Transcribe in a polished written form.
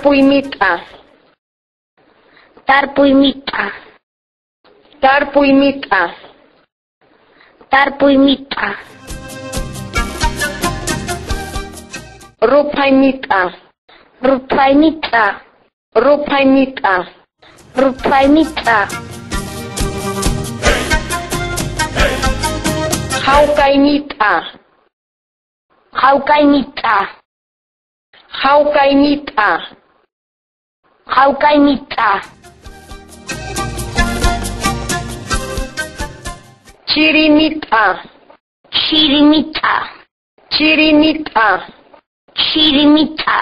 Tarpuy mit'a. Tarpuy mit'a. Tarpuy mit'a. Tarpuy mit'a. Ruphay mit'a. Ruphay mit'a. Ruphay mit'a. Ruphay mit'a. Hawkay mit'a. Hawkay mit'a. Hawkay mit'a. Hawkay mit'a. Chiri mit'a. Chiri mit'a. Chiri mit'a. Chiri mit'a.